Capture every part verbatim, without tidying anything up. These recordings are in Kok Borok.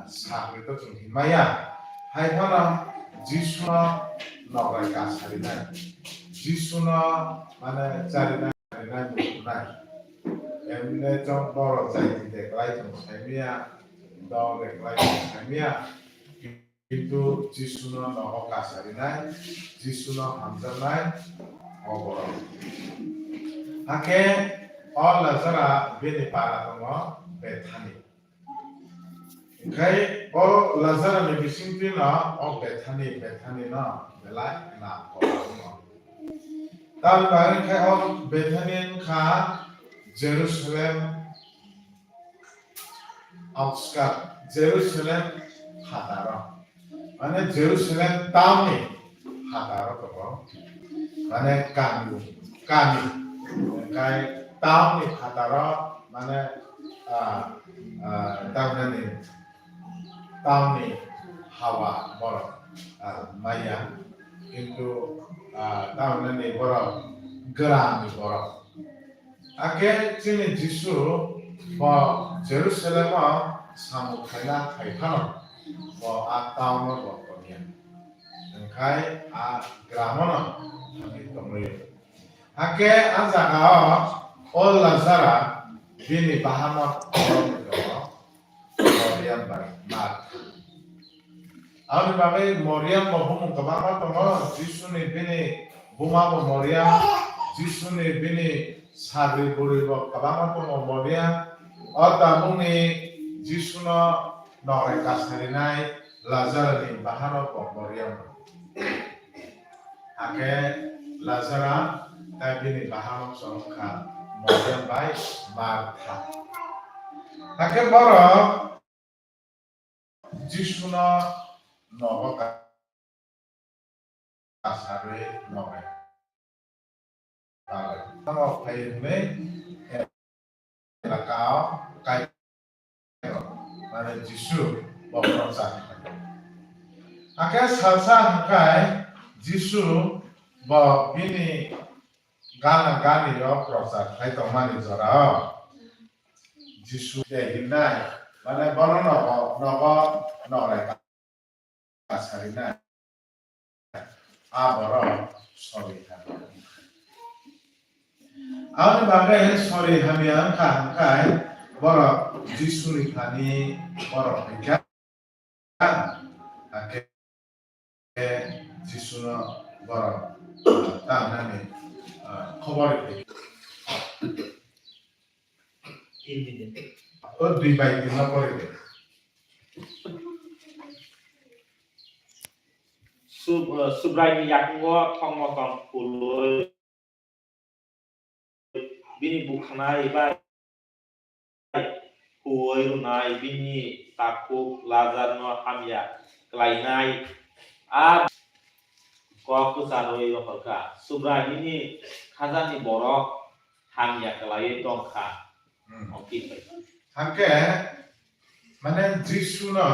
sakni to chwng hinmaya. Hai phano Jisuno nokrai kasarinai. Jisuno mane charinai, charinai, muchunai. Emne chong borok jaiti de klai chwng saimaya, dol de klai chwng saimaya. Kintu Jisuno nogo kasarinai, Jisuno hamjaknai o borok. Hakhe o Lazara bini para tongo Bethani. Hinkhe o Lazarani bisingtwi no o Bethani, Bethani no belai nam kwbangma. Tamni bagwi khe o Bethani wngkha Jerusalem outskirt, Jerusalem phataro. Mane Jerusalem town ni phataro tongo. Mane kami, kami. Hinkhe town ni phataro, mane, ah, ah, tamni town ni hawa borok, ah, maya. Kintu, ah, tamni borok gram ni borok. Hakhe chini Jisu bo Jerusalem o samung khaina phai phano bo a town o bo tongya. Hinkhe a gramo no thangwi tongwi. Hakhe a jaga o o Lazara bini bahanok borok ni tongo. Moriam bai Martha. Aboni bagwi Moriam bo bumung kwbangma tongo. Jisuni bini buma bo Moriam, Jisuni bini sagri bwrwi bo kwbangma tongo Moriam. O tabukni Jisuno nokrai kasarinai Lazarani bahanok bo Moriam. Hakhe Lazara tei bini bahanok chwng wngkha Moriam bai Martha. Hakhe borok Jisuno nogo ka-, kasarwi nokrai. Tamo phai hwnwi elaka o kai, mane Jisu bo prochar khlai. Hakhe salsa hwnkhe Jisu bo bini gana gani o prochar khlai tongmani jora o Jisu de hinai, mane bono nogo, nogo nokrai kasarinai. A borok sori hamya. Aboni bagwi sori hamya wngkha hwnkhe borok Jisuni thani borok phaikha. Hakhe Jisuno borok, ah, tangnani, ah, khobor rikha. O dui bai tin no pori de. Sub-, eh, Subraini yakungo thongmo tong phului, bini bukhanai bai huwi rwnai, bini takhuk Lazarno hamya klainai. A kok kwcharwi rohorkha, Subraini khajani borok hamya kwlaiwi tongkha. Hmm. Oke. Hake, mane Jisuno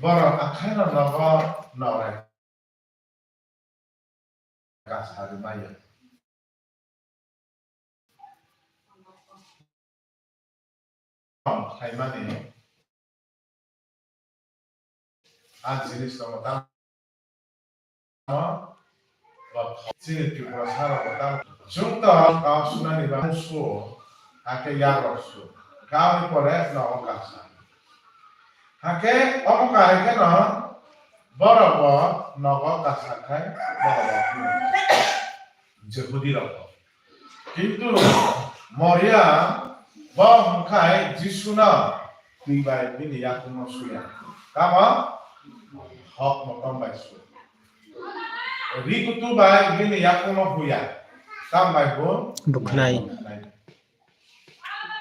borok akhano nogo nokrai kasari maya. Khaimani a jinis tongo, tamo chini Tripura saro bo tamo chwng to kau sunani ba su, hake yagrok su, kau ni pore nogo kasa. Hake omo kahai kheno borok bo nogo kasa khai borok bo Jehudi rok bo. Kintu Moria bo hwnkhai Jisuno twi bai bini yakungno suya. Tamo hok motom bai su. Ri kutu bai bini yakungno huya. Tam bai bo bukhnai.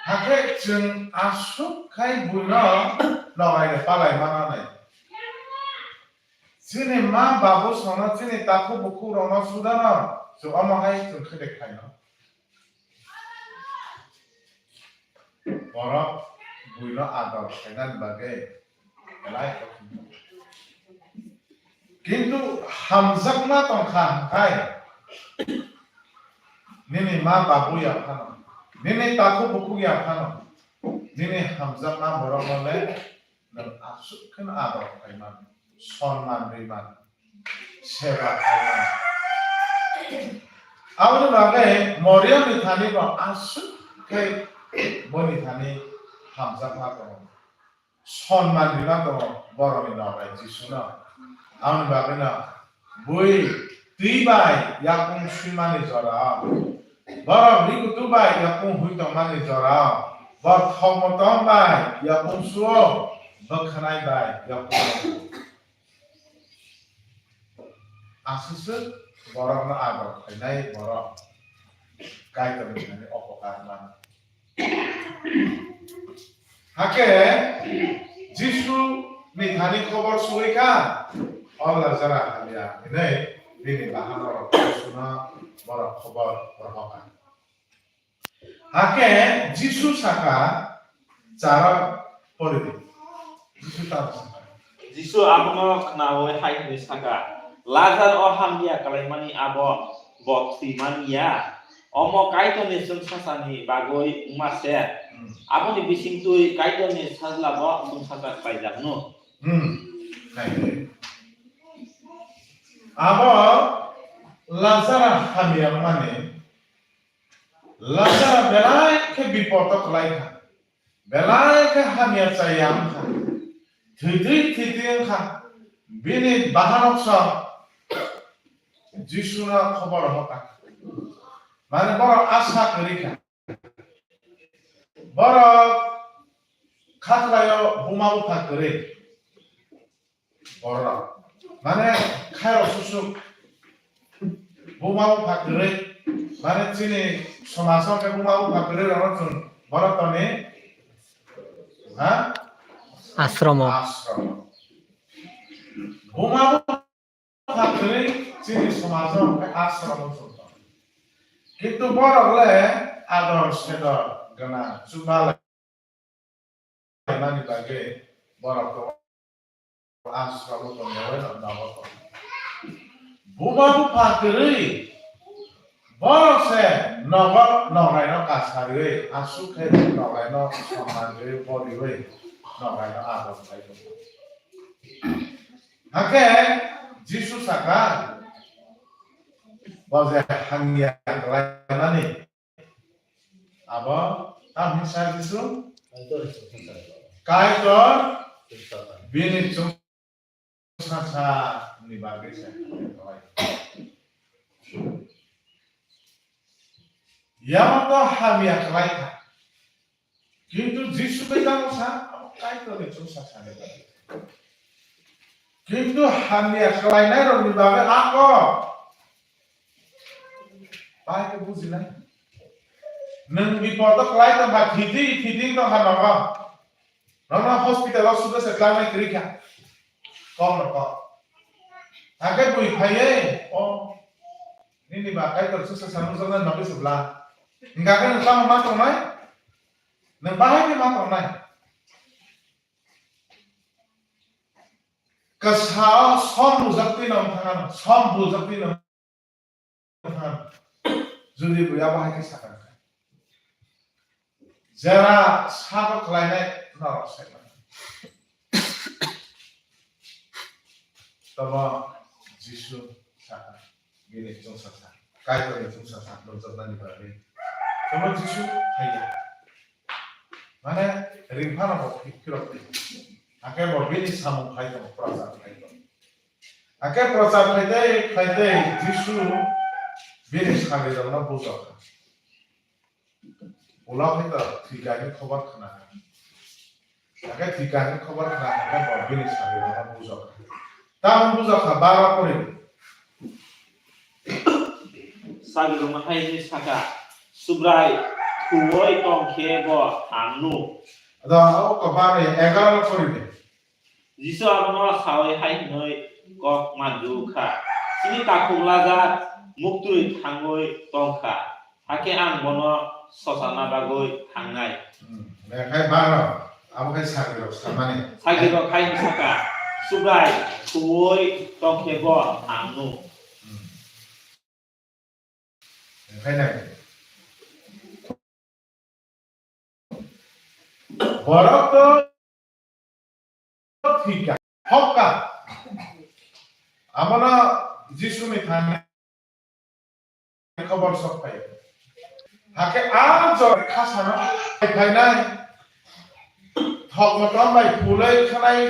Hakhe chwng aswk khai buino nogai palai mananai. Chini ma babu sono, chini takhuk bukhuk rokno sudano chwng omo hai chwng khe de khaino. Borok buino ador khainani bagwi belai kok. Kintu hamjakma tongkha hwnkhe nini ma babu ya phano, nini takhuk bukhuk ya phano, nini hamjakma borokno le nwng aswk kheno ador khlai man, sonman rwi man, seba khlai man. Aboni bagwi Mariamni thani bo aswk khe boni thani hamjakma tongo. Sonman rwna tongo borokni nokrai Jisuno. Aboni bagwino bui twi bai yakung swimani jorao, borok rikutu bai yakung hui tongmani jorao, borok thokmotong bai yakung suo, bwkhanai bai yakung. Aswk borokno ador khlainai borok Kaitorni thani opokar mano. Hakhe Jisu ni thani khobor sugwi kha, "O Lazara hamya," hinwi bini bahanok Jisuno borok khobor rohor kha. Hakhe Jisu sakha, "Chara pori di." Jisu tamo sakha. Jisu abono khnaui hai hwnwi sakha, "Lazar o hamya kalaimani abo bo thwi man ya. Omo Kaitorni chwngsachani bagwi wngma se. Hmm. Aboni bisingtwi Kaitorni sajlabo chwngsacha khlaijakno." Hmm. Nai. Abo Lazara hamya wngmani Lazar belai khe bipot o kwlai kha, belai khe hamya chaya wng kha, thwi thwi thwi thwi wng kha. Bini bahanok song Jisuno khobor rohor kha. Mane borok asa kwrwi kha. Borok khaklaio buma bupha kwrwi. Borok. Mane khairok susuk. Buma bupha kwrwi. Mane chini somajo khe buma bupha kwrwi rokno chwng borok toni. Ha? Ashromo. Ashromo. Buma bupha kwrwi chini somajo khe ashromo chwng tong. Kintu borok le ador sedor gwnang chubalai mani bagwi borok to ashromo tongyawi nogo tong. Buma bupha kwrwi borok se nogo nokrai no kasariwi aswk khe nokrai no sonman riwi boriwi nokrai no ador khai tongo. Hakhe Jisu sakha, bo je hamya khlaimani Abo tam hinsa Jisu? Kaitor bini chwngsasani bagwi se hamya khlai. Yamato hamya khlai kha. Kintu Jisu bai tamo sa, abo Kaitorni chwngsasani bagwi. Kintu hamya khlainairokni bagwi ako Bahai khe bujinai. Nwng bipodo kwlai tongkha, thidi, thidi tongkha nogo. Nono hospital o suda se tlangnai kwrwi kha. Kok no kok. Hakhe bui phaiwi, o, nini ba Kaitor chwngsa sa nukjaknai nogo se bla. Hingkha khe nwng tamo ma tongnai? Nwng bahai khe ma tongnai? Kwsa o som bujak twi nong thang, som bujak twi nong thang. Jodi buya bahai khe sakha kha. Jera sabo khlainai norok sai mano. Tobo Jisu sakha, bini chwngsa sa, Kaitorni chwngsa sa nukjaknani bagwi. Tobo Jisu phaiya. Mane ringphano bo phirok twi. Hakhe bo bini samung khai tongo, prochar khai tongo. Hakhe prochar khaitei khaitei Jisu bini sagrirokno bujokha. Ulo khe to thwi kainwi khobor khna kha. Hakhe thwi kainwi khobor khna kha khe bo bini sagrirokno bujokha. Tamoni bujokha baro pori. Sagrirokno hai hwnwi sakha, "Subrai, thuwi tong khe bo hamnu." Da o kwbani egaro pori de. Jisu abono saui hai hwnwi kok manju kha, "Chini takhuk Lazar muktwi thangwi tong kha, hakhe ang bono sochana bagwi thangnai." Hmm, bekhai baro, abo khai sagrirok samani. Sagrirok hai hwnwi sakha, "Subrai, thuwi tong khe bo hamnu." Hmm. Bekhai nai. Borok to thwikha, hokha. Abono Jisuni thani khobor sok phai. Hakhe a jora khasano phainai. Thok motom bai phulai khanai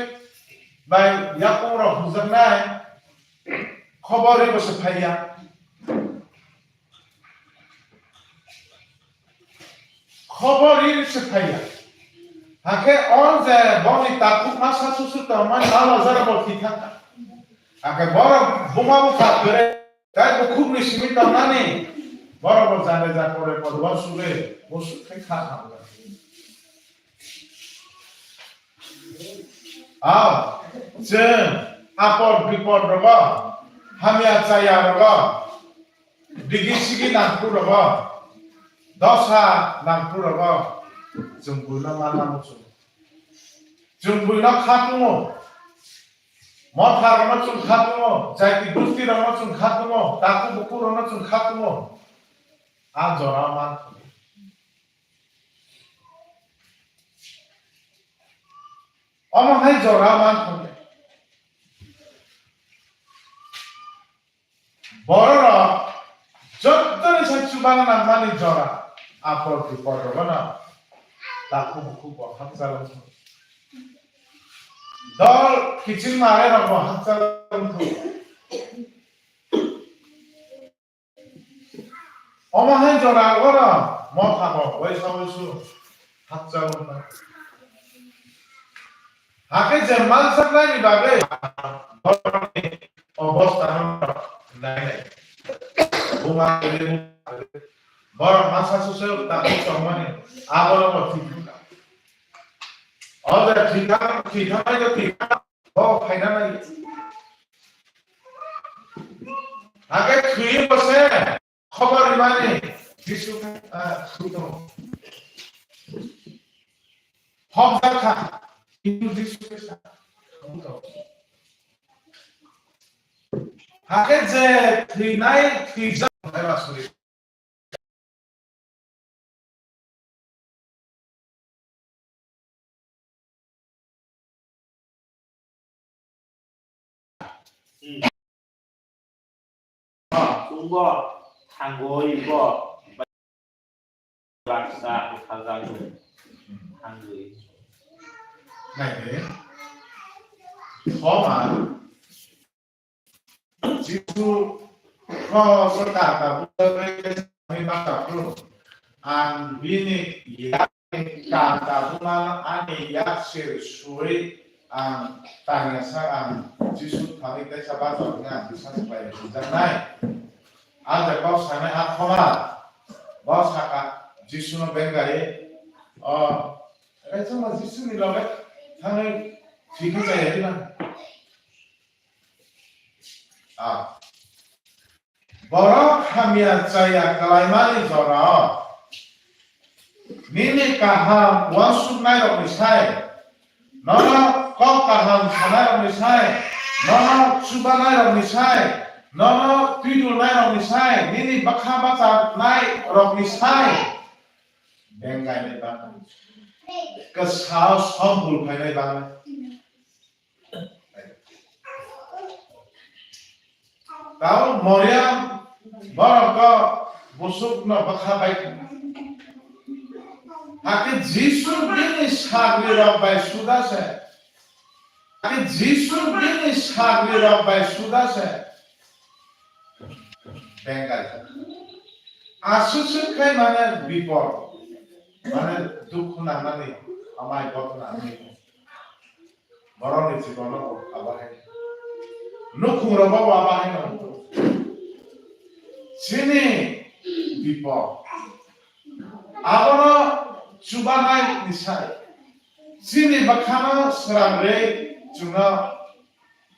bai yakung rok hujaknai. Khobor ribo se phaiya. Khobor ri se phaiya. Hakhe o je boni takhuk masa susu tongmani a lojara bo thwi thangkha. Hakhe borok buma bupha kwrwi tai bukhukni simi tongnani borok bo jande ja kore kodwa sugwi bo suk khai kha thangkha. A chwng apor bipor rogo hamya chaya rogo digi sigi nangkuk rogo, dosa nangkuk rogo, chwng buino manna muchungo. Chwng buino kha tungo. Motha rokno chwng kha tungo, jaiti gusti rokno chwng kha tungo, takhuk bukhuk rokno chwng kha tungo. A jora man thangkha. Omo hai jora man thangkha. Bororok jottoni sai chubana nangmani jora, apor bipor rogono takhuk bukhuk bo hakchal wngkha. Dol kiching mare rok bo hakchal wngkha. Omo hai jora oro motha bo waisa waisu hakchal wngkha. Hakhe je mansak naini bagwi borokni obostha no nainai. Buma borok masa susu takhuk tongmani abono bo thwi thangkha. O je thwi thang, thwi thangmani to thwi thang, bo phaina nai. Hakhe thwi bo se. Khobor rimani Jisu, ah, thwi tongo. Hokjak kha, kintu Jisu Khristo thwi tongo. Hakhe je thwinai thwijak hai ba suri. Chwngbo thangwi bo baksa bwkhaljagwi thangwi. Naidi, Thoma Jisu kho swkang tabuk bagwi tongwi ma tabuk. Ang bini yakni kang tabukmano ani yak sir sui ang tangya sak ang Jisu thangwi teisa bachok hwnwi ang bisas khlai hwnjaknai. A je kok sanai a Thoma bo sakha Jisuno bengkari o rechoma Jisuni loge thangwi thwikhe chaya hwnwi. Ah. Borok hamya chaya kalaimani jorao nini kaham uansuknairokni sai, nono kok kaham sanairokni sai, nono chubanairokni sai, nono twidulnairokni sai, nini bwkha bacharnairokni sai bengkainai bagwi, kwsao sombul phainai bagwi. Tamo Mariam borok to busuk no bwkha bai. Hakhe Jisu bini sagri rok bai suda se. Hakhe Jisu bini sagri rok bai suda se. Bengal. Aswk swk khai mane bipod, mane dukhu nangnani, amai botna nangni. Borokni jibono bo abo hai. Nukhungrokbo bo abo hai no wngkha. Chini bipod. Abono chubanai ni sai. Chini bwkhano srang rwi chwngno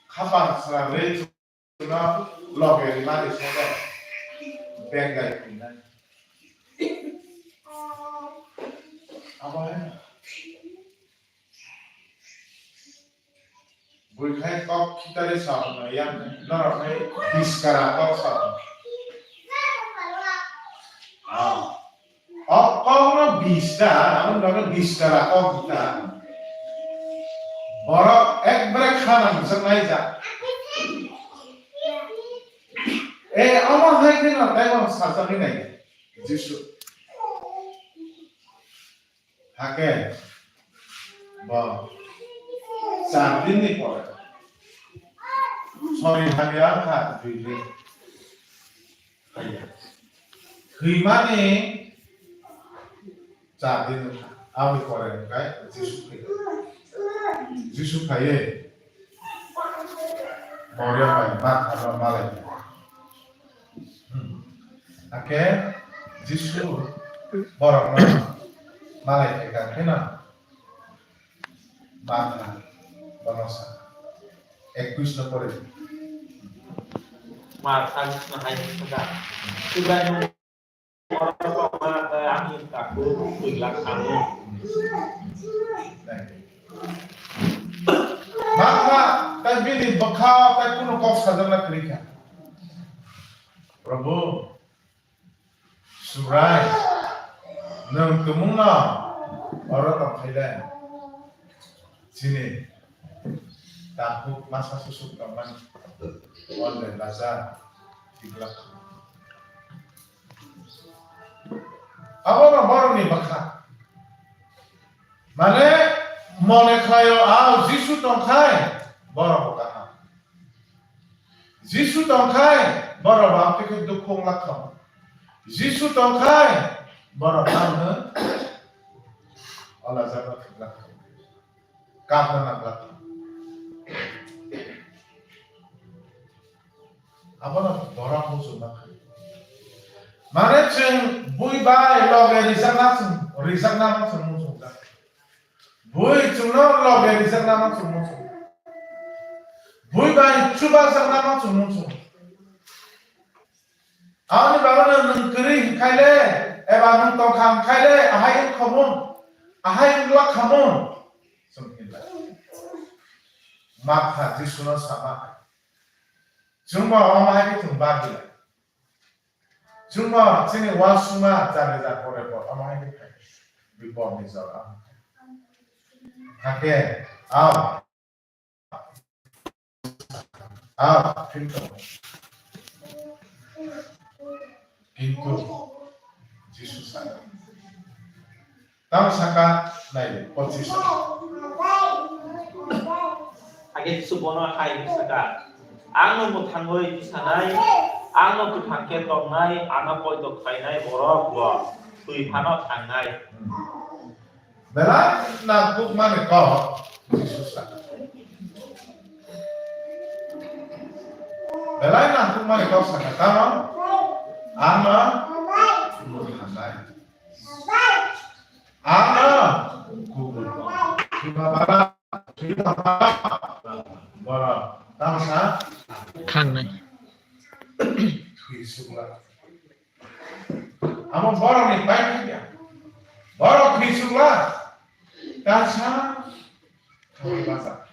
khapang srang rwi chwngno loge rimani sai bengai phinai. Abo hai. Bui khai kok khitari sa hwnwi yang norok khai biskara kok sa hwnwi. Ah. O kok no biskara, abo no biskara kok hwnka. Borok ekbare khana muchungnai ja. E, omo hai kheno taibo sajagwi nai Jisu. Hakhe bo char dinni pore sori hamya wngkha twi di. Thwimani char din wngkha. Aboni pore hwnkhe Jisu phai. Jisu phaiwi Moria bai Marthano malai. Hmm. Hakhe Jisu borokno malai khe kha kheno Martha bono sa. Ekwis no pore. Martha Jisu no hai hwnka, Subrai, nwng borok tongma tei ani takhuk twilak thango. Martha tai bini bwkha tai kunu kok sajakna kwrwi kha. Prabhu, Subrai, nwng tumungno oro tongkhaile chini takhuk masa susuk tongmani, onle Lazar tiglak. Abono borokni bwkha. Mane, mone khlaio, a Jisu tongkhai borok bo kaham. Jisu tongkhai borok bo amtwi khe dukhu wng lakha. Jisu tongkhai borok ano o Lazarno thwk lakha. Kapna nang lakha. Abono borok muchungma kha. Mane chwng bui bai loge rijakna chwng, rijakna chwng muchungjak. Bui chwngno loge rijaknama chwngno chwng. Bui bai chubajaknama chwngno chwng. Aboni bagwino nwng kwrwi hwnkhaile, eba nwng tongkha hwnkhaile, ahai wngkhamung, ahai wnglakkhamung. Chwng hinlai. Martha Jisuno sama hai. Chwngbo omo hai khe chwng bad dilai. Chwngno chini uansukma jani ja pore bo omo hai khe phai. Bipor ni jora. Hakhe, a, a, kintu, kintu Jisu sa. Tamo saka nai, pochis. Hakhe Jisu bono hai hwnwi saka, "Ang no mwthangwi tisanai, ang no kwthang khe tongnai, ano poito khlainai borok bo twi phano thangnai." Belai nangkukmani kok Jisu saka. Belai nangkukmani kok saka, tamo ano mwthangnai. Ano kubui. Sima bara, sima bara. Boro tamsa. Thangnai. Thwi sukla. Amo borokni pai thangya. Borok thwi sukla. Tamsa. Thangwi bacha.